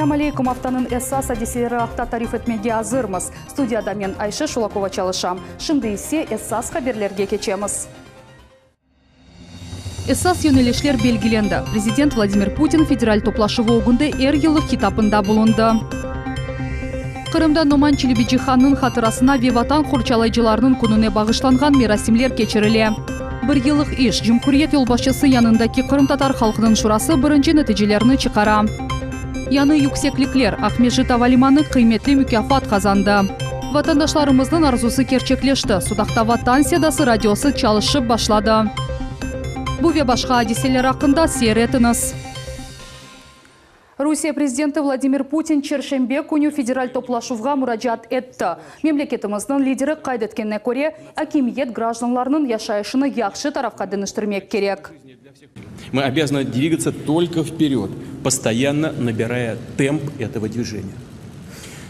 Selâm aleyküm, aftanıñ esas adiseleri aqta tarif etmege azırmız. Studiyada men, Ayşe Şulakova çalışam. Şimdi ise esas haberlerge keçemiz. Esas yönelişler belgilendi, prezident Vladimir Putin federal toplaşuvı ögünde er yıllıq hitapında bulundı. Qırımda Noman Çelebicihannıñ hatırasına ve Vatan qorçalayıcılarınıñ kününe bağışlanğan merasimler keçirile. Bir yıllıq iş, cumhuriyet yolbaşçısı yanındaki Qırımtatar halqınıñ şurası birinci neticelerni çıqara. Yañı yükseklikler, Aqmescit ava limanı qıymetli mukâfat qazandı. Vatandaşlarımıznıñ arzusı kerçekleşti, Sudaqta Vatan sedası radiosı çalışıp başladı. Bu ve başqa adiseler aqqında seyir etiñiz. Rusiye prezidenti Vladimir Putin çerşenbe künü federal toplaşuvğa muracaat etti. Memleketimizniñ lideri qayd etkenine köre, akimiyet grajdanlarnıñ yaşayışını yahşı tarafqa deñiştirmek kerek. Мы обязаны двигаться только вперед, постоянно набирая темп этого движения.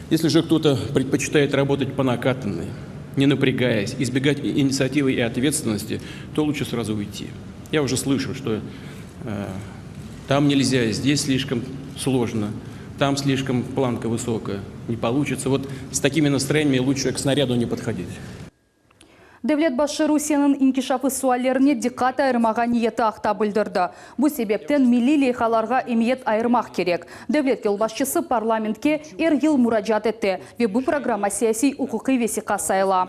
Если же кто-то предпочитает работать по накатанной, не напрягаясь, избегать инициативы и ответственности, то лучше сразу уйти. Я уже слышу, что э, там нельзя, здесь слишком сложно, там слишком планка высокая, не получится. Вот с такими настроениями лучше к снаряду не подходить. Devlet başı Rusiyeniñ inkişafı suallerine diqqat ayırmağa niyeti aqta bildirdi. Bu sebepten milliy leyhalarğa emiyet ayırmaq kerek. Devlet yolbaşçısı parlamentke er yıl muracaat ete ve bu programma siyasiy-uquqiy vesiqa sayıla.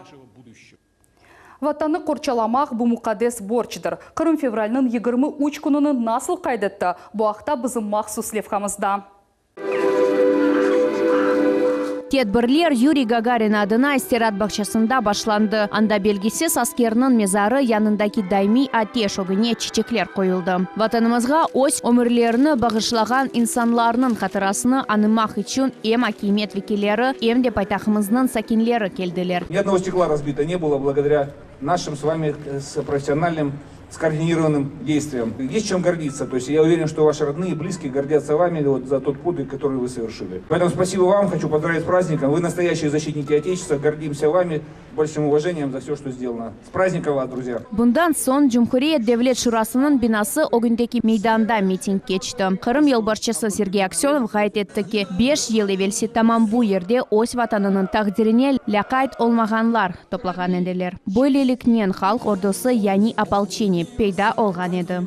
Vatannı qorçalamaq, bu muqaddes borcdır. Qırım fevralniñ 23 kününi nasıl qayd etti? Bu aqta bizim mahsus levhamızda. Tedbirler Yuriy Gagarin adına istiraat bağçasında başlandı. Anda belgisiz askerniñ mezarı yanındaki daimiy ateş ögüne çiçekler qoyuldı. Vatanımızğa öz ömürlerini bağışlağan insanlarnıñ hatırasını añmaq içün em akimiyet vekilleri, em de paytahtımıznıñ sakinleri keldiler. Ни одного стекла разбито не было благодаря нашим с вами с профессиональным скоординированным действиям. Есть чем гордиться. То есть я уверен, что ваши родные и близкие гордятся вами вот за тот подвиг, который вы совершили. Поэтому спасибо вам, хочу поздравить с праздником. Вы настоящие защитники Отечества, гордимся вами, большим уважением за все, что сделано. С праздником вас, друзья! Bundan soñ Cumhuriyet Devlet Şurasınıñ binası ögündeki meydanda miting keçti. Qırım yolbaşçısı Sergey Aksönov qayd etti ki, beş yıl evelsi tamam bu yerde öz Vatanınıñ taqdirine lâqayt olmağanlar toplağan ediler. Böyleliknen halq ordusı, yani opolçeniye, peyda olğan edi.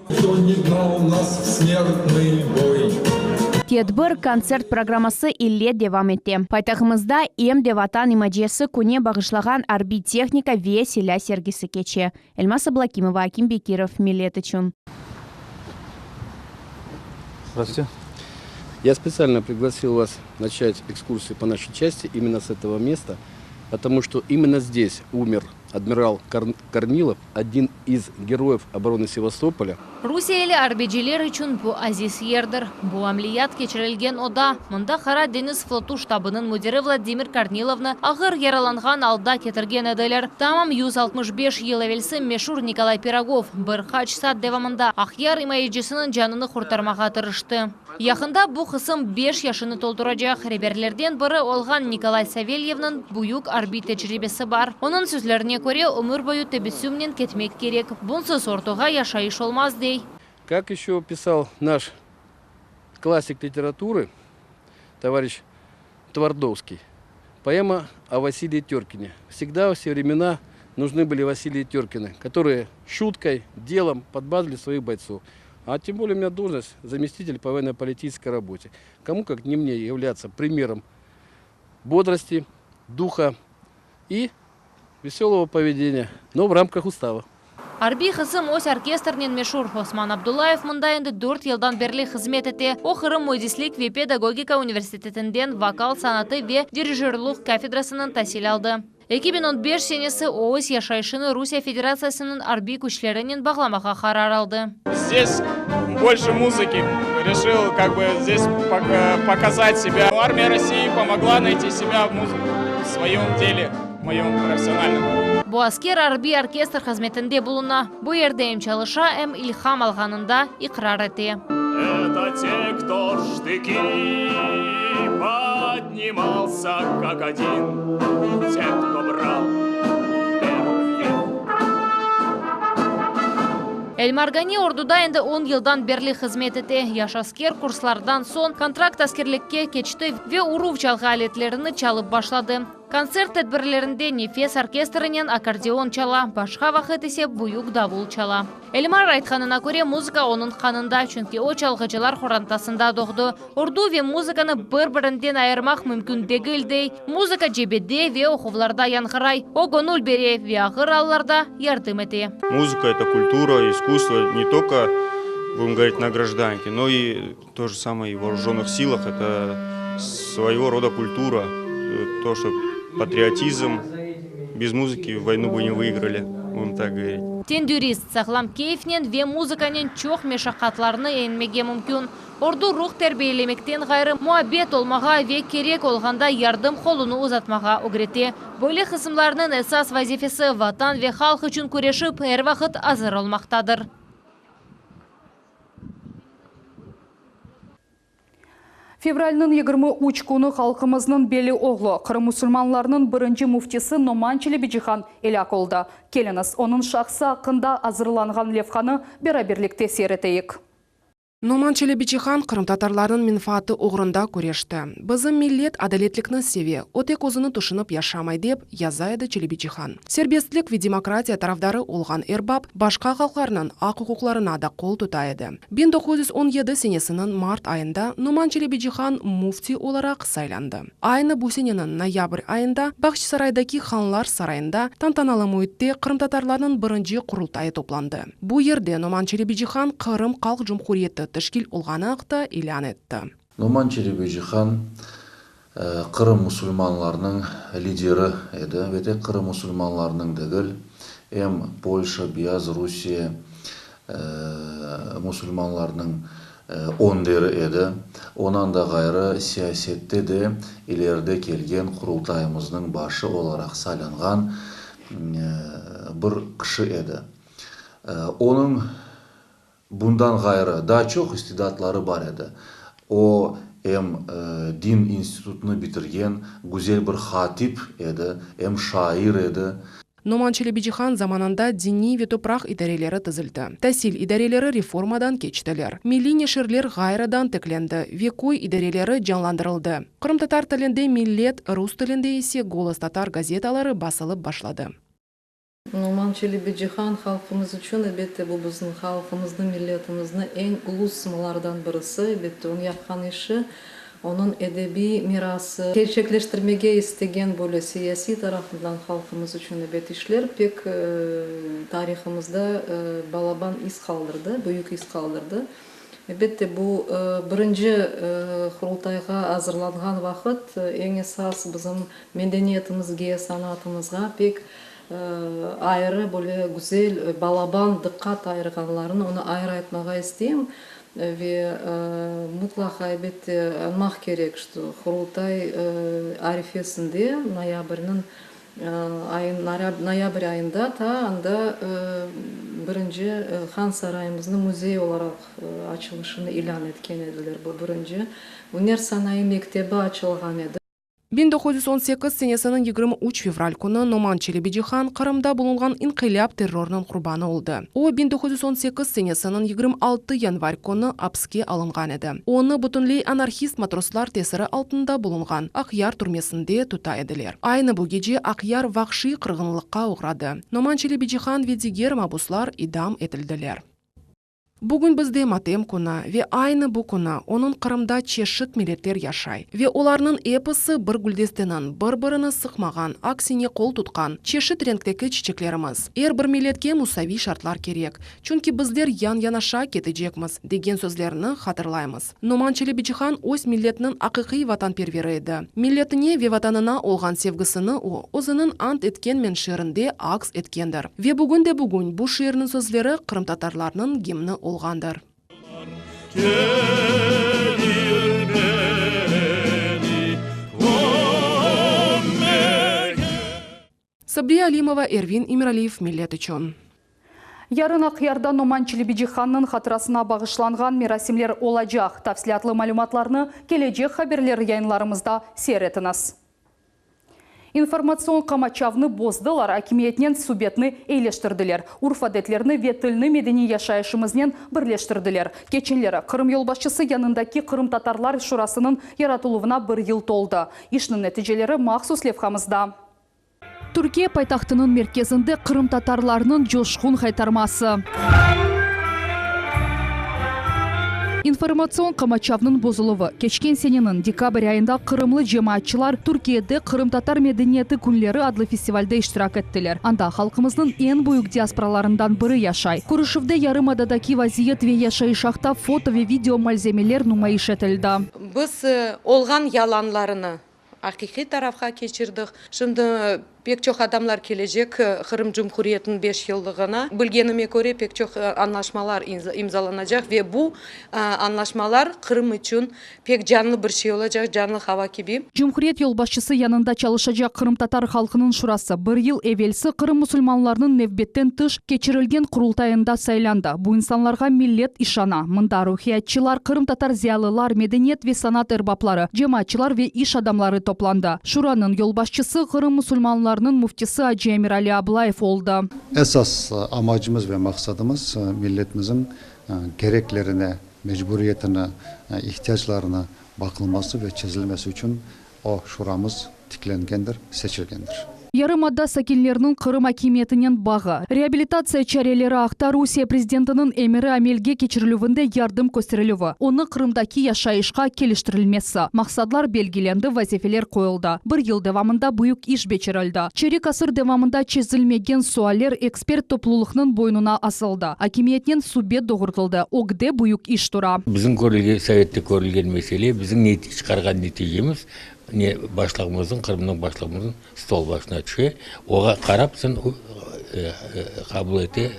Tedbir kontsert programması ile devam ete. Paytahtımızda em de Vatan imacesi künü bağışlağan arbiy tehnika ve silâ sergisi keçe. Elmaz Ablâkimova, Akim Bekirov, Millet içün. Здравствуйте. Я специально пригласил вас начать экскурсию по нашей части именно с этого места, потому что именно здесь умер адмирал Корнилов, один из героев обороны Севастополя. Rusiyeli arbiyler içün bu aziz yerdir. Bu ameliyat keçirilgen oda. Mında Qara deñiz flotu ştabınıñ müdiri Vladimir Kornilovnı ağır yaralanğan alda ketirgen ediler. Tamam 165 yıl evelsi meşur Nikolay Pirogov bir qaç saat devamında Aqyar imayecisiniñ canını qurtarmağa tırıştı. Yaqında bu qısım 5 yaşını tolduracaq. Reberlerden biri olğan Nikolay Savelyevniñ büyük arbiy tecribesi bar. Onıñ sözlerine köre, ömür boyu tebessümnen ketmek kerek. Bunsız orduğa yaşayış olmaz, dey. Как еще писал наш классик литературы, товарищ Твардовский, поэма о Василии Теркине. Всегда во все времена нужны были Василии Теркины, которые шуткой, делом подбадривали своих бойцов. А тем более у меня должность заместитель по военно-политической работе. Кому как не мне являться примером бодрости, духа и веселого поведения, но в рамках устава. Arbiy qısım öz orkestrinen meşur. Osman Abdullayev mında endi 4 yıldan berli hızmet ete. O Qırım müendislik ve pedagogika universitetinden vokal sanatı ve dirijörlıq kafedrasından tasil aldı. 2015 senesi o öz yaşayışını Rusiye Federatsiyasınıñ arbiy küçlerinen bağlamağa qarar aldı. Здесь больше музыки. Решил как бы здесь показать себя. Армия России помогла найти себя в музыке, в своем деле, в моем профессиональном. Bu asker arbiy orkestr hızmetinde buluna. Bu yerde em çalışa, em ilham alğanında iqrar ete. Это те, кто в штыки поднимался как один, те, кто брал Берлин. Elmar Gani orduda endi on yıldan berli hızmet ete. Yaş asker kurslardan soñ kontrakt askerlikke keçti ve uruv çalğı aletlerini çalıp başladı. Kontsert tedbirlerinde nefes orkestrinen akkordeon çala, başqa vaqıt ise büyük davul çala. Elmar aytqanına köre, muzıka onıñ qanında, çünki o çalğıcılar qorantasında doğdı. Ordu ve muzıkanı bir-birinden ayırmaq mümkün degil, dey. Muzıka cebede ve oquvlarda yañğıray, o göñül bere ve ağır allarda yardım ete. Muzıka, eto kultura, iskusstvo, ne tolko, budem govorit, na grajdanke, no i to je samoe i v voorujennıh silah, eto svoego roda kultura, to, çto patriotizm, bez muzıki voynu bı ne vıigrali, budem tak govorit. Tendürist, sağlam keyfnen ve muzıkanen çoq meşaqqatlarnı eñmege mümkün. Ordu ruh terbiyelemekten ğayrı, muabbet olmağa ve kerek olğanda yardım qolunı uzatmağa ögrete. Böyle qısımlarnıñ esas vazifesi, Vatan ve halq içün küreşip, er vaqıt azır olmaqtadır. Fevralniñ 23 künü halqımıznıñ belli oğlu, Qırım musulmanlarınıñ birinci müftisi Noman Çelebicihan elâk oldı. Keliñiz, onıñ şahsı aqqında azırlanğan levhanı beraberlikte seyir eteyik. Noman Çelebicihan qırımtatarlarnıñ menfaatı oğrunda küreşti. Bizim millet adaletlikni seve, o tek özüni tüşünip yaşamay, dep yaza edi Çelebicihan. Serbestlik ve demokratiya tarafdarı olğan erbap başqa halqlarnıñ aq-uquqlarına da qol tuta edi. 1917 senesiniñ mart ayında Noman Çelebicihan müfti olaraq saylandı. Aynı bu seneniñ noyabr ayında Bağçasaraydaki Hanlar sarayında tantanalı müitte qırımtatarlarnıñ birinci Qurultayı toplandı. Bu yerde Noman Çelebicihan Qırım Halq Cumhuriyeti teşkil olğanı aqta ilân etti. Noman Çelebicihan Qırım musulmanlarınıñ lideri edi ve tek Qırım musulmanlarınıñ degil, em Polşa, Beyaz Rusiye musulmanlarınıñ önderi edi. Onan da ğayrı, siyasette de ileride kelgen Qurultayımıznıñ başı olaraq saylanğan bir kişi edi. Onıñ bundan ğayrı daa çoq istidatları bar edi. O, em din institutını bitirgen güzel bir hatip edi, em şair edi. Noman Çelebicihan zamanında diniy ve topraq idareleri tizildi. Tasil idareleri reformadan keçtiler. Milliy neşirler ğayrıdan tiklendi ve köy idareleri canlandırıldı. Qırımtatar tilinde Millet, rus tilinde ise Golos tatar gazetaları basılıp başladı. Noman Çelebicihan halqımız içün, elbette, bu bizim halqımıznı, milletimizni eñ ulu sımalardan birisi. Elbette, onıñ yapqan işi, onıñ edebiy mirası, kerçekleştirmege istegen böyle siyasiy tarafından halqımız içün, ebet, işler pek tarihımızda balaban iz qaldırdı, büyük iz qaldırdı. Elbette, bu birinci Qurultayğa azırlanğan vaqıt eñ esas bizim medeniyetimizge, sanatımızğa pek ayrı böyle güzel, balaban diqqat ayırğanlarını, onı ayrı aytmağa isteyim. Ve mutlaqa, elbette, añmaq kerek, şto Qurultay arifesinde, noyabrniñ ayın, noyabr ayında ta anda birinci Han sarayımıznı müzey olaraq açılışını ilân etken ediler. Bu birinci üner sanayı mektebi açılğan edi. 1918 senesiniñ 23 fevral künü Noman Çelebicihan Qırımda bulunğan inqilâp terrorınıñ qurbanı oldı. O, 1918 senesiniñ 26 yanvar künü apske alınğan edi. Onı bütünley anarhist matroslar tesiri altında bulunğan Aqyar türmesinde tuta ediler. Aynı bu gece Aqyar vahşiy qırğınlıqqa oğradı. Noman Çelebicihan ve diger mabuslar idam etildiler. Bugün bizde matem künü ve aynı bu künü onıñ Qırımda çeşit milletler yaşay ve olarnıñ episi bir güldesteniñ, bir-birini sıqmağan, aksine qol tutqan, çeşit renkteki çiçeklerimiz. Er bir milletke musaviy şartlar kerek, çünki bizler yan-yanaşa ketecekmiz, degen sözlerini hatırlaymız. Noman Çelebicihan öz milletiniñ aqiqiy vatanperveri edi. Milletine ve Vatanına olğan sevgisini o, özüniñ Ant etkenmen şiirinde aks etkendir. Ve bugün de bugün bu şiirniñ sözleri qırımtatarlarnıñ gimni olğandır. Sabriye Alimova, Ervin İmiraliyev, Millet içün. Yarın Aqyarda Noman Çelebicihannıñ hatırasına bağışlanğan merasimler olacaq. Tafsilâtlı malümatlarnı kelecek haberler yayınlarımızda seyir etiñiz. İnformatsion qamaçavnı bozdılar, akimiyetnen subetni eyleştirdiler, urf-adetlerni ve tilni medeniy yaşayışımıznen birleştirdiler. Keçenleri Qırım yolbaşçısı yanındaki Qırımtatarlar Şurasınıñ yaratıluvına bir yıl toldı. İşniñ neticeleri mahsus levhamızda. Türkiye paytahtınıñ merkezinde qırımtatarlarnıñ coşqun qaytarması. İnformatsion qamaçavnıñ bozuluvı. Keçken seneniñ dekabr ayında qırımlı cemaatçılar Türkiyede Qırımtatar medeniyeti künleri adlı festivalde iştirak ettiler. Anda halqımıznıñ eñ büyük diasporalarından biri yaşay. Körüşüvde yarımadadaki vaziyet ve yaşayış aqta foto ve video malzemeler numayış etildi. Biz olğan yalanlarını Aqiqiy tarafqa keçirdik. Şimdi pek çoq adamlar kelecek Qırım Cumhuriyetiniñ beş yıllığına. Bilgenime köre, pek çoq añlaşmalar imzalanacaq ve bu añlaşmalar Qırım içün pek canlı bir şey olacaq, canlı hava kibi. Cumhuriyet yolbaşçısı yanında çalışacaq Qırımtatar halqınıñ şurası bir yıl evelsi Qırım musulmanlarınıñ nevbetten tış keçirilgen Qurultayında saylandı. Bu insanlarğa millet işana. Mında ruhiyatçılar, qırımtatar ziyalılar, medeniyet ve sanat erbapları, cemaatçılar ve iş adamları toplandı. Şuranıñ yolbaşçısı Qırım musulmanlarınıñ müftisi acı Emirali Ablayev oldı. Esas amacımız ve maqsadımız milletimizin kereklerine, mecburiyetini, ihtiyaclarını baqılması ve çezilmesi içün O şuramız tiklengendir, seçilgendir. Yarımada sakinleriniñ Qırım akimiyetinen bağı, reabilitatsiya çareleri aqta Rusiye prezidentiniñ emiri amelge keçirilüvinde yardım kösterilüvi, onı Qırımdaki yaşayışqa keliştirilmesi, maqsadlar belgilendi, vazifeler qoyuldı. Bir yıl devamında büyük iş becerildi. Çerik asır devamında çezilmegen sualler ekspert toplulıqnıñ boynuna asıldı, akimiyetnen subet doğurtıldı, ögde büyük iş tura. Bizim körülgen, sovette körülgen mesele, bizim çıqarğan neticemiz, ne başlığımıznıñ, Qırımnıñ başlığımıznıñ stol başına tüşe, oğa qarap sen qabul ete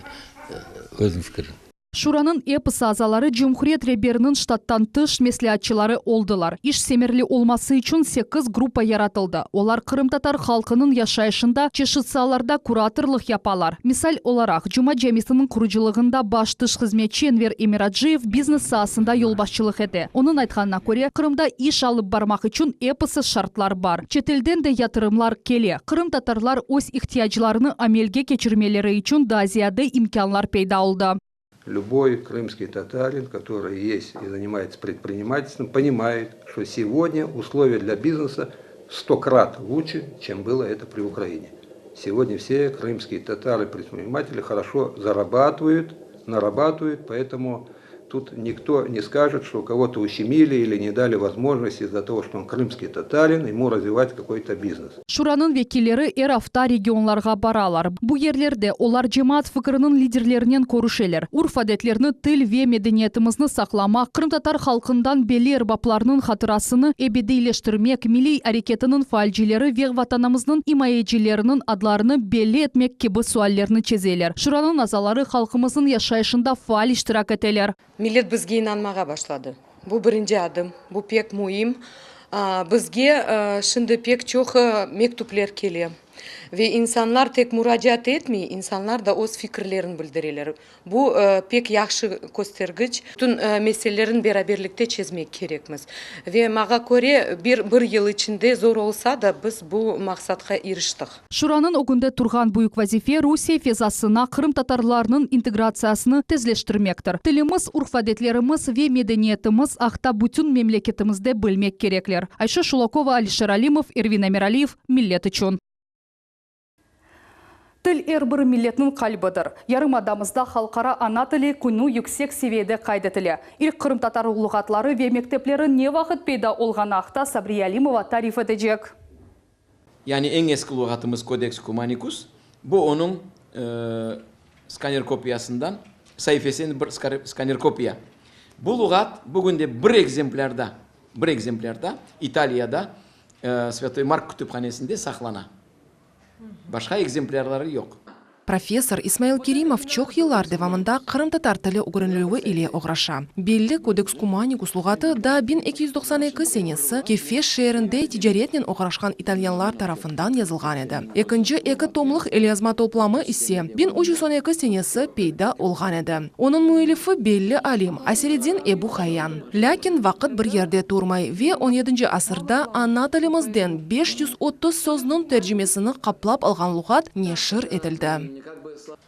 özüniñ fikirini. Şuranıñ episi azaları cumhuriyet reberiniñ ştattan tış mesleatçıları oldılar. İş semerli olması içün sekiz gruppa yaratıldı. Olar qırımtatar halqınıñ yaşayışında çeşit saalarda kuratorlıq yapalar. Misal olaraq, Cuma camisiniñ qurucılığında baş tış hızmetçi Enver Emiraciyev biznes saasında yolbaşçılıq ete. Onıñ aytqanına köre, Qırımda iş alıp barmaq içün episi şartlar bar. Çetelden de yatırımlar kele. Qırımtatarlar öz ihtiyaclarını amelge keçirmeleri içün daa ziyade imkânlar peyda oldı. Lüboy krımskiy tatarin, kotorıy есть и занимается предпринимательством, понимает, что сегодня условия для бизнеса в сто крат лучше, чем было это при Украине. Сегодня все крымские татары, предприниматели хорошо зарабатывают, нарабатывают, поэтому Тут никто не скажет, что кого-то ущемили или не дали возможности из-за того, что он крымский татарин, ему развивать какой-то бизнес. Şuranıñ vekilleri er afta regionlarğa baralar. Bu yerlerde olar cemaat fikiriniñ liderlerinen körüşeler, urf-adetlerni, til ve medeniyetimizni saqlamaq, qırımtatar halqından belli erbaplarnıñ hatırasını ebediyleştirmek, milliy areketiniñ faalcileri ve Vatanımıznıñ imayecileriniñ adlarını belli etmek kibi suallerni çezeler. Şuranıñ azaları halqımıznıñ yaşayışında faal iştirak eteler. Millet bizge inanmağa başladı. Bu birinci adım, bu pek müim. Bizge şimdi pek çoq mektüpler kele ve insanlar tek muracaat etmey, insanlar da öz fikirlerini bildireler. Bu pek yahşı köstergiç. Bütün meselelerini beraberlikte çezmek kerekmiz. Ve maña köre, bir bir yıl içinde zor olsa da, biz bu maqsatqa iriştik. Şuranıñ ögünde turğan büyük vazife Rusiye fezasına qırımtatarlarnıñ integratsiyasını tezleştirmektir. Tilimiz, urf-adetlerimiz ve medeniyetimiz aqta bütün memleketimizde bilmek kerekler. Ayşe Şulakova, Alişer Alimov, Ervin Emiraliyev, Millet içün. Til er bir milletniñ qalbidir. Yarımadamızda Halqara ana tili künü yüksek seviyede qayd etile. İlk qırımtatar luğatları ve mektepleri ne vaqıt peyda olğanı aqta Sabriye Alimova tarif etecek. Yani eñ eski luğatımız Codex Cumanicus, bu onıñ skaner kopiyasından, saifesinen bir skaner kopiya. Bu luğat bugün de bir ekzemplârda, bir ekzemplârda İtaliyada Svâtoy Mark kütüphanesinde saqlana. Başqa ekzemplârları yoq. Professor İsmail Kerimov çoq yıllar devamında qırımtatar tili ögrenilüvi ile oğraşa. Belli Kodeks Kumanikus luğatı daa 1292 senesi Kefe şeerinde ticaretnen oğraşqan italyanlar tarafından yazılğan edi. Ekinci eki tomlıq elyazma toplamı ise 1312 senesi peyda olğan edi. Onıñ müellifi belli alim Asiridin Ebu Hayyan. Lâkin vaqıt bir yerde turmay ve on yedinci asırda ana tilimizden 530 sözniñ tercimesini qaplap alğan luğat neşir etildi.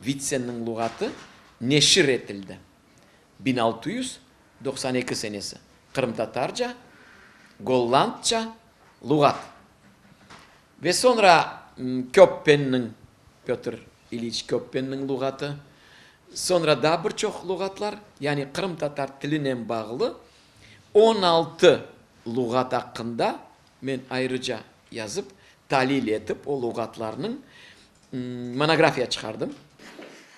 Vitsenniñ luğatı neşir etildi 1692 senesi, qırımtatarca, gollandca luğat. Ve soñra Köppenniñ, Pötr İliç Köppenniñ luğatı, soñra daa bir çoq luğatlar, yani qırımtatar tilinen bağlı 16 luğat aqqında men ayrıca yazıp, talil etip o luğatlarnıñ monografiya çıqardım.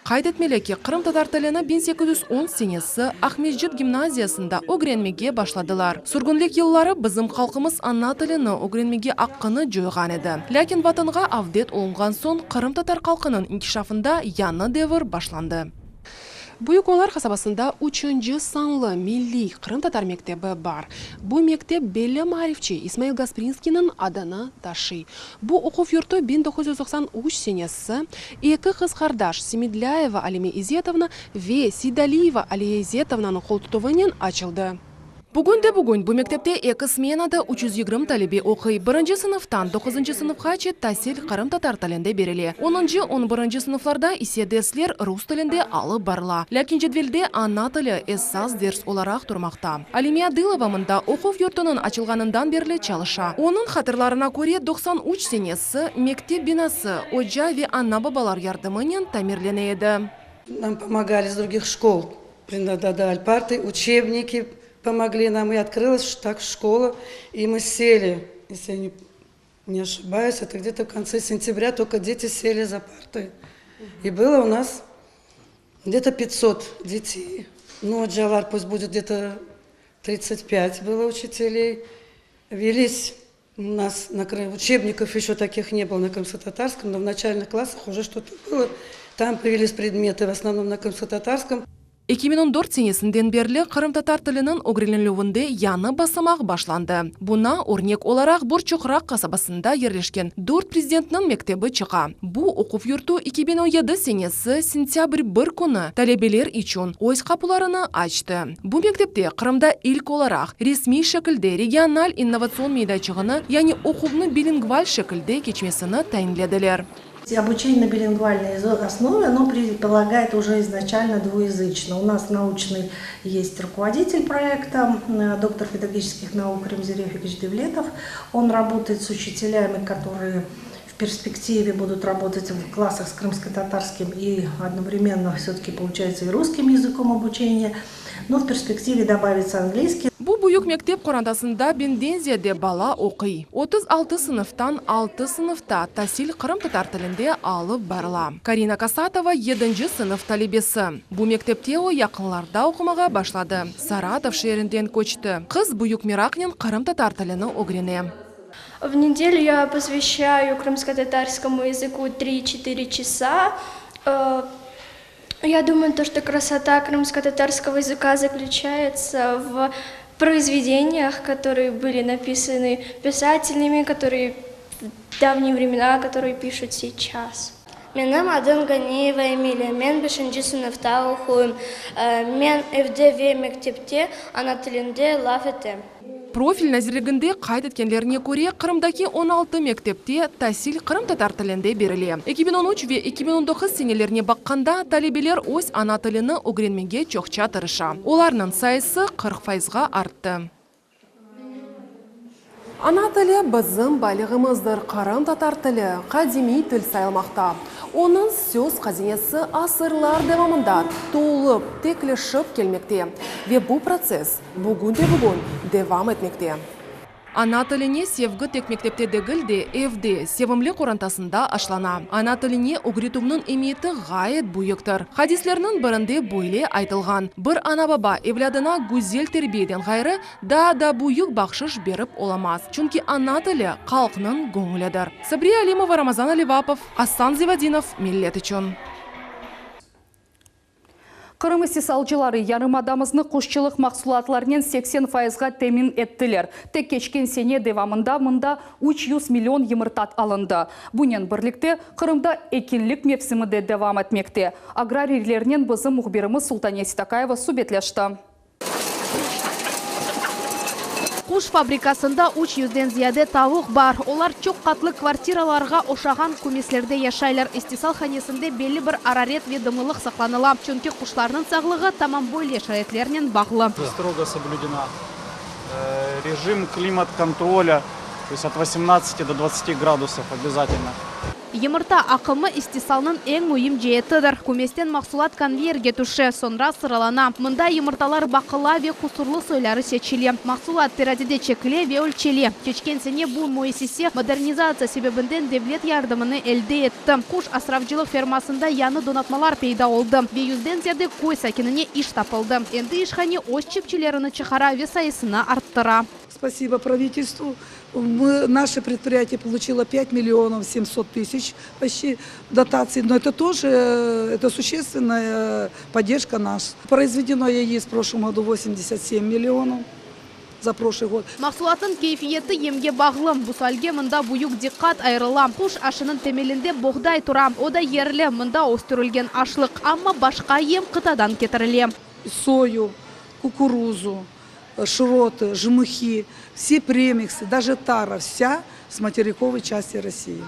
Qayd etmeli ki, qırımtatar tilini 1810 senesi Aqmescit gimnaziyasında ögrenmege başladılar. Sürgünlik yılları bizim halqımız ana tilini ögrenmege aqqını coyğan edi. Lâkin Vatanğa avdet olunğan soñ qırımtatar halqınıñ inkişafında yañı devir başlandı. Büyük Onlar qasabasında üçünci sanlı milliy qırımtatar mektebi bar. Bu mektep belli maarifçi İsmail Gasprinskiyniñ adını taşıy. Bu oquv yurtu 1993 senesi eki qız qardaş Semedlâyeva Alime İzetovna ve Seydaliyeva Aliye İzetovnanıñ qoltutuvınen açıldı. Bugün de bugün bu mektepte eki smenada 320 talebe oquy. Birinci sınıftan doquzıncı sınıfqace tasil qırımtatar tilinde berile. Onuncı, on birinci sınıflarda ise dersler rus tilinde alıp barıla. Lâkin cedvelde ana tili esas ders olaraq turmaqta. Alime Adılova mında oquv yurtunıñ açılğanından berli çalışa. Onıñ hatırlarına köre, 93 senesi mektep binası oca ve ana-babalar yardımınen tamirlene edi. Нам помогали из других школ, дали парты, учебники помогли нам, и открылась так школа, и мы сели, если я не, не ошибаюсь, это где-то в конце сентября только дети сели за парты. И было у нас где-то 500 детей. Ну, ocalar пусть будет где-то 35 было учителей. Велись у нас на учебников еще таких не было на крымско-татарском, но в начальных классах уже что-то было. Там появились предметы в основном на крымско-татарском. 2014 senesinden berli qırımtatar tiliniñ ögrenilüvinde yañı basamaq başlandı. Buña örnek olaraq Borçoqraq qasabasında yerleşken dört prezidentniñ mektebi çıqa. Bu oquv yurtu 2017 senesi sentâbr bir künü talebeler içün öz qapularını açtı. Bu mektepte Qırımda ilk olaraq resmiy şekilde regional innovatsion meydaçığını, yani oquvnı bilingval şekilde keçmesini tayinlediler. Обучение на билингвальной основе, оно предполагает уже изначально двуязычно. У нас научный есть руководитель проекта, доктор педагогических наук Ремзи Рефикович Девлетов. Он работает с учителями, которые в перспективе будут работать в классах с крымско-татарским и одновременно все-таки получается и русским языком обучение. Но в перспективе добавится английский. Bu büyük mektep qorantasında biñden ziyade bala oquy. 36 sınıftan altı sınıfta tasil qırımtatar tilinde alıp barıla. Karina Kasatova yedinci sınıf talebesi. Bu mektepte o yaqınlarda oqumağa başladı. Saratov şeerinden köçti. Qız büyük meraqnen qırımtatar tilini ögrene. В неделю я посвящаю крымско-татарскому языку 3-4 часа. Э, я думаю, то, что красота крымско-татарского языка заключается в произведениях, которые были написаны писателями, которые в давние времена, которые пишут сейчас. Menim adım Ganiyeva Emiliya, men beşinci sınıfta oquyım. Men evde ve mektepte ana tilinde laf etem. Profil nazirliginde qayd etkenlerine köre, Qırımdaki 16 mektepte tasil qırımtatar tilinde berile. 2013 ve 2019 senelerine baqqanda, talebeler öz ana tilini ögrenmege çoqça tırışa. Olarnıñ sayısı 40 fayızğa arttı. Ana tili bizim baylığımızdır. Qırımtatar tili qadimiy til sayılmaqta. Onıñ söz hazinesi asırlar devamında tolıp, tekleşip kelmekte ve bu protsess bugün de bugün devam etmekte. Ana tiline sevgi tek mektepte degil de, evde, sevimli qorantasında aşlana. Ana tiline ögretüvniñ emiyeti ğayet büyüktir. Hadislerniñ birinde böyle aytılğan, Bir ana-baba evlâdına güzel terbiyeden ğayrı, daa da büyük bahşış berip olamaz, çünki ana tili, halqnıñ göñlüdir. Sabriye Alimova, Ramazan Alivapov, Asan Zivadinov, Millet içün. Qırım istisalcıları yarımadamıznı quşçılıq mahsulatlarınen 80 fayızğa temin ettiler. Tek keçken sene devamında mında 300 million yımırta alındı. Bunen birlikte Qırımda ekinlik mevsimi de devam etmekte. Agrariylernen bizim mühbirimiz Sultaniye Seytakayeva subetleşti. Quş fabrikasında 300-den ziyade tavuq bar. Olar çoq qatlı kvartiralarğa oşağan kümeslerde yaşaylar. İstisal hanesinde belli bir araret ve dımlılıq saqlanıla, çünki quşlarnıñ sağlığı tamam böyle şaraitlernen bağlı. Строго соблюдена режим климат-контроля, то есть от 18 до 20 градусов обязательно. Yımırta aqımı istisalnıñ eñ müim ceetidir. Kümesten mahsulat konveyerge tüşe, soñra sıralana. Mında yımırtalar baqıla ve qusurlı soyları seçile. Mahsulat terazide çekile ve ölçele. Keçken sene bu müessise modernizatsiya sebebinden devlet yardımını elde etti. Quş asravcılıq fermasında yañı donatmalar peyda oldı ve yüzden ziyade köy sakinine iş tapıldı. Endi işhane öz çipçilerini çıqara ve sayısını arttıra. Спасибо правительству. Мы, наше предприятие получило 5 миллионов 700 тысяч почти дотаций, но это тоже это существенная поддержка нас. Произведено яиц в прошлом году 87 миллионов за прошлый год. Mahsulatnıñ keyfiyeti yemge bağlı. Bu sualge mında büyük diqqat ayırıla. Quş aşınıñ temelinde boğday tura. O da yerli, mında östürilgen aşlıq. Amma başqa yem qıtadan ketirile. Сою, кукурузу, шроты, жмыхи, все премиксы, даже тара вся с материковой части России.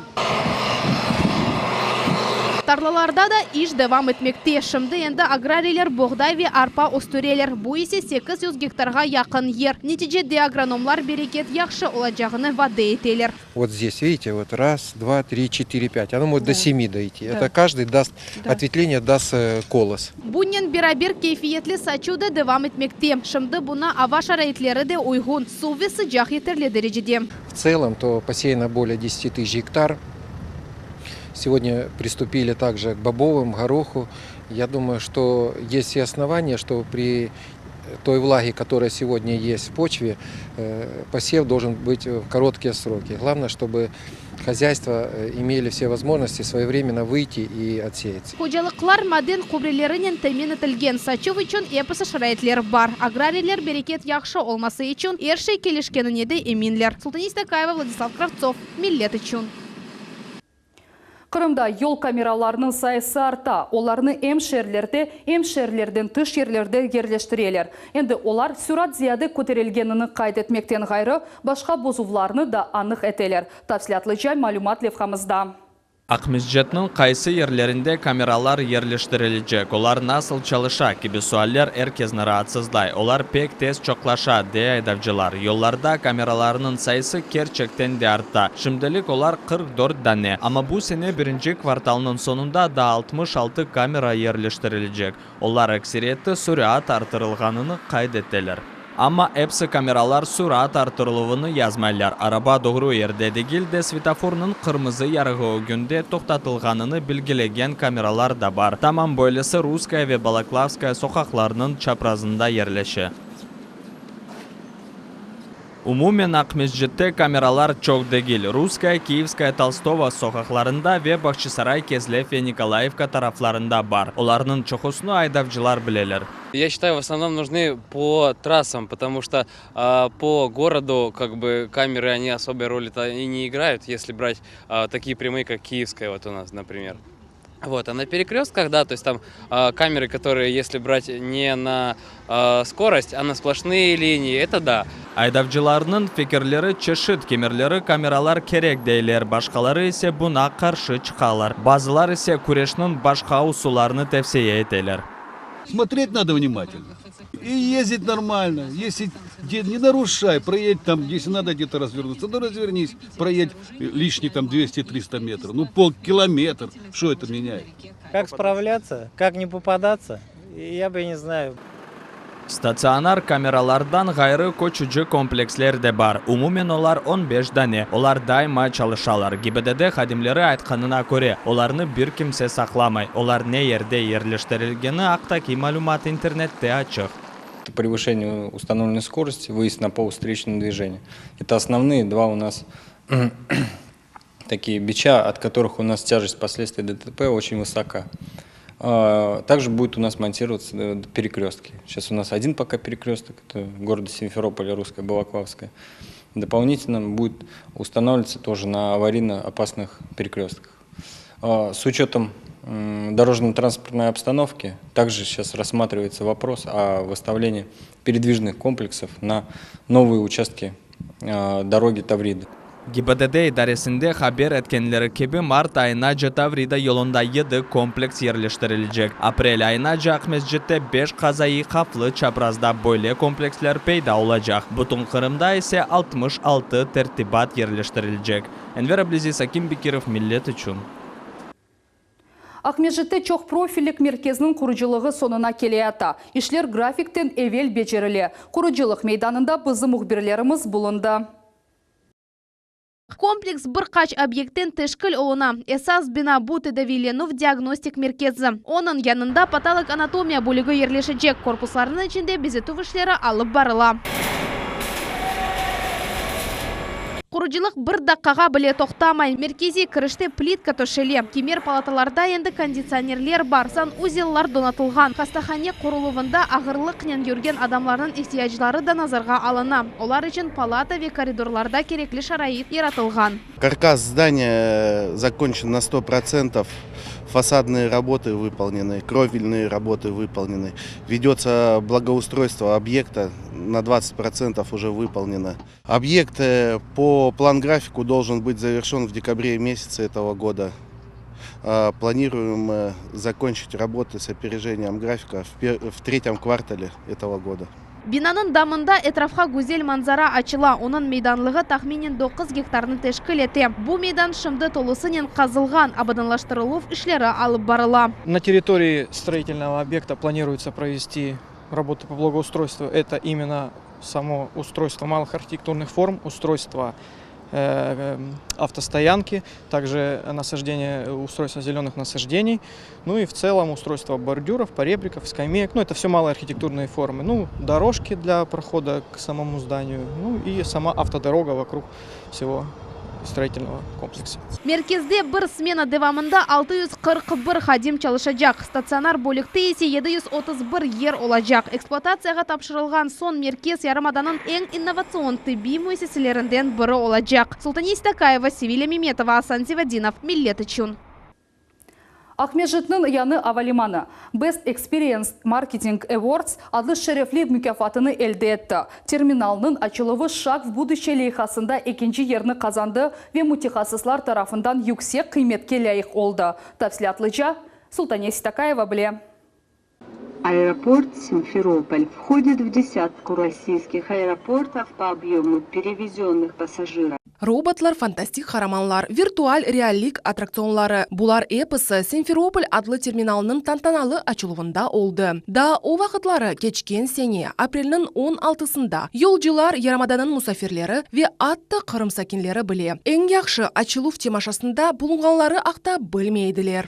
Tarlalarda da iş devam etmekte. Şimdi endi agrariyler boğday ve arpa östüreler. Bu ise 800 gektarğa yaqın yer. Neticede agronomlar bereket yahşı olacağını vade eteler. Вот здесь, видите, вот раз, два, три, четыре, пять. Оно может до семи дойти. Да. Это каждый даст, Да. ответвление даст колос. Bunen beraber keyfiyetli saçuv da devam etmekte. Şimdi buña ava şaraitleri de uyğun. Suv ve sıcaq yeterli derecede. В целом, то посеяно более 10 тысяч гектар. Сегодня приступили также к бобовым, гороху. Я думаю, что есть все основания, что при той влаге, которая сегодня есть в почве, посев должен быть в короткие сроки. Главное, чтобы хозяйства имели все возможности своевременно выйти и отсеяться. Hocalıqlar maden gübrelerinen temin etilgen. Saçuv içün episi şaraitler bar. Agrariyler bereket yahşı olması içün er şey kelişkenine de eminler. Sultaniye Seytakayeva, Vladislav Kravtsov. Millet içün. Qırımda yol kameralarınıñ sayısı arta. Olarnı em şeerlerde, em şeerlerden tış yerlerde yerleştireler. Endi olar sürat ziyade köterilgenini qayd etmekten ğayrı, başqa bozuvlarnı da anıq eteler. Tafsilâtlıca malümat levhamızda. Aqmescitniñ qaysı yerlerinde kameralar yerleştirilecek, olar nasıl çalışa kibi sualler er kesni raatsızlay. Olar pek tez çoqlaşa, dey aydavcılar. Yollarda kameralarnıñ sayısı kerçekten de arta. Şimdilik olar 44 dane. Amma bu sene birinci kvartalnıñ soñunda daa 66 kamera yerleştirilecek. Olar ekseriyette sürat arttırılğanını qayd eteler. Amma episi kameralar sürat arttırıluvını yazmaylar. Araba doğru yerde degil de, svetofornıñ qırmızı yarığı ögünde toqtatılğanını belgilegen kameralar da bar. Tamam böylesi Russkaya ve Balaklavskaya soqaqlarınıñ çaprazında yerleşe. Umumen Aqmescitte kameralar çoq degil. Russkaya, Kiyevskaya, Tolstogo soqaqlarında ve Bağçasaray, Kezlev ve Nikolayevka taraflarında bar. Olarnıñ çoqusını aydavcılar bileler. Я считаю, в основном нужны по трассам, потому что по городу как бы камеры они особой роли-то и не играют, если брать такие прямые, как Киевская вот у нас, например. Вот, а на перекрестках, да, то есть там камеры, которые, если брать не на скорость, а на сплошные линии, это да. Aydavcılarnıñ fikirleri çeşit, kimerleri kameralar kerek deyler, başqaları ise buña qarşı çıqalar. Bazılar ise küreşniñ başqa usullarını tevsiye eteler. Смотреть надо внимательно. И ездить нормально. Если не нарушай, проедь там, если надо где-то развернуться, ну развернись, проедь лишний там 200-300 метров, ну полкилометра. Что это меняет? Как справляться, как не попадаться, я бы не знаю. Statsionar kameralardan ğayrı köçüci kompleksler de bar. Umumen olar 15 dane. Olar daima çalışalar. GİBDD hadimleri aytqanına köre, olarnı bir kimse saqlamay. Olar ne yerde yerleştirilgeni aqtaki malümat internette açıq. Превышение установленной скорости, выезд на полосу встречного движения. Это основные два у нас такие бича, от которых у нас тяжесть последствий ДТП очень высока. Также будет у нас монтироваться перекрестки. Сейчас у нас один пока перекресток, это города Симферополя, Русская, Балаклавская. Дополнительно будет устанавливаться тоже на аварийно опасных перекрестках. С учетом дорожно-транспортной обстановки также сейчас рассматривается вопрос о выставлении передвижных комплексов на новые участки дороги Тавриды. GİBDD idaresinde haber etkenleri kibi, mart ayınace Tavrida yolunda yedi kompleks yerleştirilecek. Aprel ayınace Aqmescitte beş qazaiy havflı çaprazda böyle kompleksler peyda olacaq. Bütün Qırımda ise 66 tertibat yerleştirilecek. Enver Abliziz, Akim Bekirov, Millet içün. Aqmescitte çoq profillik merkezniñ qurucılığı soñuna keleyata. İşler grafikten evel becerile. Qurucılıq meydanında bizim mühbirlerimiz bulundı. Kompleks bir qaç obyektten teşkil oluna. Esas bina bu tedaviylenüv-diagnostik merkezi. Onıñ yanında patolog-anatomiya bölügi yerleşecek. Korpuslarnıñ içinde bezetüv işleri alıp barıla. Qurucılıq bir daqqağa bile toqtamay. Merkeziy kirişte plitka töşele. Kimer palatalarda endi konditsionerler bar, sanuzellar donatılğan. Hastahane quruluvında ağırlıqnen yürgen adamlarnıñ ihtiyacları da nazarğa alına. Olar içün palata ve koridorlarda kerekli şarait yaratılğan. Karkas zdaniya zakonçen na sto protsentov, fasadnıye raboты vypolneny, krovельnıye raboты vypolneny, vedется blagoustroystvo obyekta, na dvadtsat protsentov uje vypolneno. Obyekt po plan-grafiku doljen byt zaverşen v dekabre mesyatse etogo goda. Planiruem zakonçit raboty s operejeniyem grafika v tretem kvartale etogo goda. Binanıñ damında etrafqa güzel manzara açıla, onıñ meydanlığı tahminen doquz gektarnı teşkil ete. Bu meydan şimdi tolusınen qazılğan, abadanlaştırıluv işleri alıp barıla. Na territorii stroitelnogo obyekta planiruется провести работы по благоустройству, это именно само устройство малых архитектурных форм, устройство автостоянки, также насаждение, устройство зеленых насаждений, ну и в целом устройство бордюров, поребриков, скамеек, ну это все малые архитектурные формы, ну дорожки для прохода к самому зданию, ну и сама автодорога вокруг всего строительного комплекса. Merkezde bir smena devamında 641 hadim çalışacaq, statsionar bölükte ise 731 yer olacaq. Ekspluatatsiyağa tapşırılğan soñ merkez yarımadanıñ eñ innovatsion tibbiy müessiselerinden biri olacaq. Sultaniye Sitakayeva, Sevilya Memetova, Asan Zivadinov, Millet içün. Aqmescitniñ yañı avalimanı Best Experience Marketing Awards adlı şerefli mukâfatını elde etti. Terminalnıñ açıluvı Şag v buduşçeye leyhasında ekinci yerni qazandı ve mütehassıslar tarafından yüksek qıymetke lâyıq oldı. Tafsilâtlıca Sultaniye Sitakayeva bile. Aeroport Simferopol vhodit v desâtku rossiyskih aeroportov po obyomu perevezennıh passajirov. Robotlar, fantastik qaramanlar, virtual reallik attraktsionları, bular episi Simferopol adlı terminalnıñ tantanalı açıluvında oldı. Daa o vaqıtları, keçken sene, aprelniñ on altısında, yolcular, yarımadanıñ musafirleri ve atta Qırım sakinleri bile, eñ yahşı açıluv temaşasında bulunğanları aqta bilmey ediler.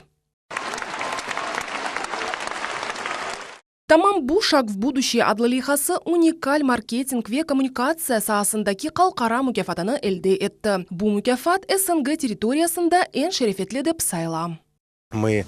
Tamam bu Şag v buduşçeye adlı leyhası unikal marketing ve kommunikatsiya saasındaki halqara mukâfatını elde etti. Bu mukâfat SNG territoriyasında eñ şerefetli dep sayıla. Мы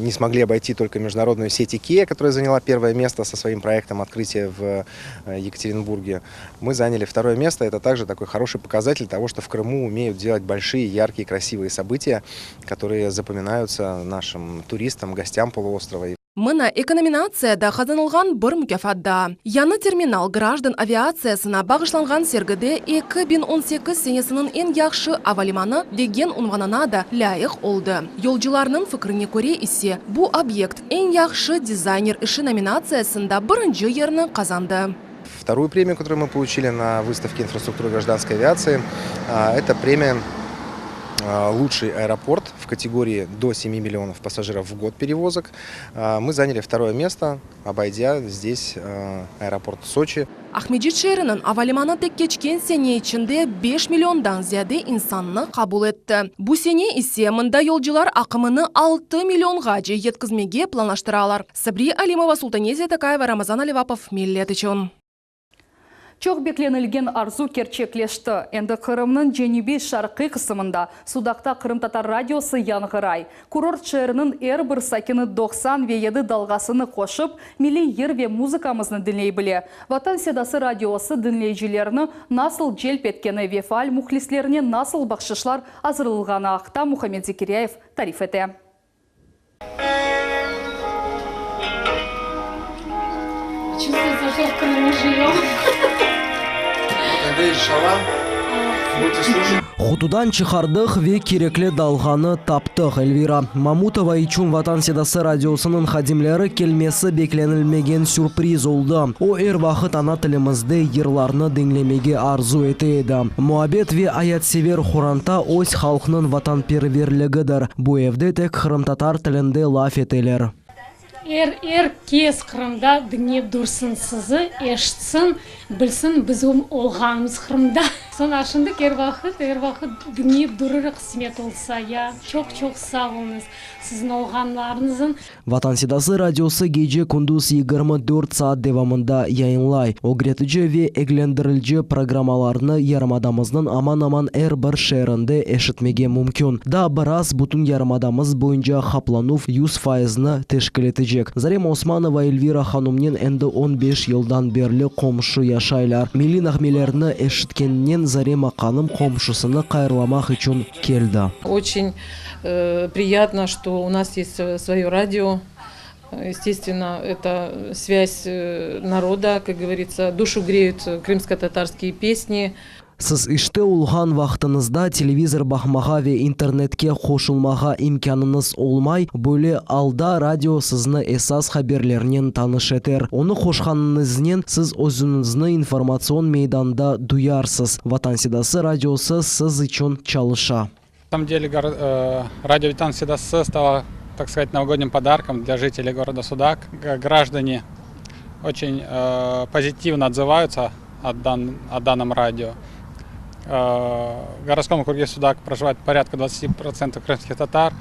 не смогли обойти только международную сеть Икея, которая заняла первое место со своим проектом открытия в Екатеринбурге. Мы заняли второе место. Это также такой хороший показатель того, что в Крыму умеют делать большие, яркие, красивые события, которые запоминаются нашим туристам, гостям полуострова. Mına eki nominatsiyada qazanılğan bir mukâfat daa. Yañı terminal grajdan aviatsiyasına bağışlanğan sergide 2018 senesiniñ eñ yahşı avalimanı degen unvanına da lâyıq oldı. Yolcularnıñ fikrine köre ise, bu obyekt Eñ yahşı dizayner işi nominatsiyasında birinci yerni qazandı. Vtorую премию, которую мы получили на выставке инфраструктуры гражданской авиации, это премия Лучший аэропорт в категории до 7 миллионов пассажиров в год перевозок. Мы заняли второе место, обойдя здесь аэропорт Сочи. Aqmescit şeeriniñ avalimanı tek keçken sene içinde beş milliondan ziyade insannı qabul etti. Bu sene ise mında yolcular aqımını altı millionğace yetkizmege planlaştıralar. Sabriye Alimova, Sultaniye Zetakayeva, Ramazan Alivapov, Millet içün. Çoq beklenilgen arzu kerçekleşti. Endi Qırımnıñ cenübiy-şarqiy qısımında, Sudaqta qırımtatar radiosı yañğıray. Kurort şeeriniñ er bir sakini 97 dalğasını qoşıp, milliy yır ve muzıkamıznı diñley bile. Vatan sedası radiosı diñleyicilerni nasıl celp etkeni ve faal mühlislerine nasıl bahşışlar azırlığanı aqta Muhammed Zekiryayev tarif ete. Qutudan çıqardıq ve kerekli dalğanı taptıq, Elvira Mamutova içün Vatan sedası radiosınıñ hadimleri kelmesi beklenilmegen sürpriz oldı. O, er vaqıt ana tilimizde yırlarnı diñlemege arzu ete edi. Muabbet ve ayatsever qoranta öz halqnıñ vatanperverligidir. Bu evde tek qırımtatar tilinde laf eteler. Er, er kes Qırımda diñlep dursın sizi, eşitsin, bilsin bizim olğanımız Qırımda. Soñ a şimdik er vaqıt, er vaqıt diñlep durırıq qısmet olsa ya. Çoq çoq sağ oluñız siziñ olğanlarıñızın. Vatan sedası radiosı gece-kündüz 24 saat devamında yayınlay. Ögretici ve eglendirilci programmalarnı yarımadamıznıñ aman-aman er bir şeerinde eşitmege mümkün. Daa biraz bütün yarımadamız boyunca qaplanuv yüz fayıznı teşkil etecek. Zarema Osmanova Elvira hanumnen endi on beş yıldan berli qomşu yaşaylar. Milliy nağmelerni eşitkeninen Zarema hanım qomşusını hayırlamaq içün keldi. Oçün priyatno, çto u nas est svoyo radio. Estественно, это связь народа, как говорится, душу греют крымско-татарские песни. Siz işte olğan vaqtıñızda televizor baqmağa ve internetke qoşulmağa imkânıñız olmay, böyle alda radio sizni esas haberlernen tanış eter. Onı qoşqanıñıznen siz özüñizni informatsion meydanda duyarsız. Vatan sedası radiosı siz içün çalışa. Na самом деле радио Vetan Sedası стало, так сказать, новогодним подарком для жителей города Судак. Граждане очень позитивно отзываются о дан, о данном радио. В городском округе Судак проживает порядка 20% крымских татар.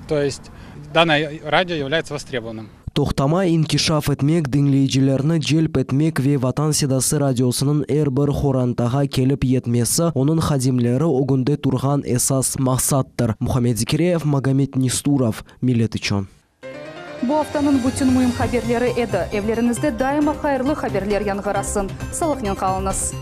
То есть данное радио является востребованным. Toqtamay inkişaf etmek, diñleyicilerni celp etmek ve Vatan sedası radiosınıñ er bir qorantağa kelip yetmesi onıñ hadimleri ögünde turğan esas maqsattır. Muhammed Zekireyev, Magomed Nesturov, Millet içün. Bu aftanıñ bütün müim haberleri edi. Evleriñizde daima hayırlı haberler yañğırasın. Sağlıqnen qalıñız!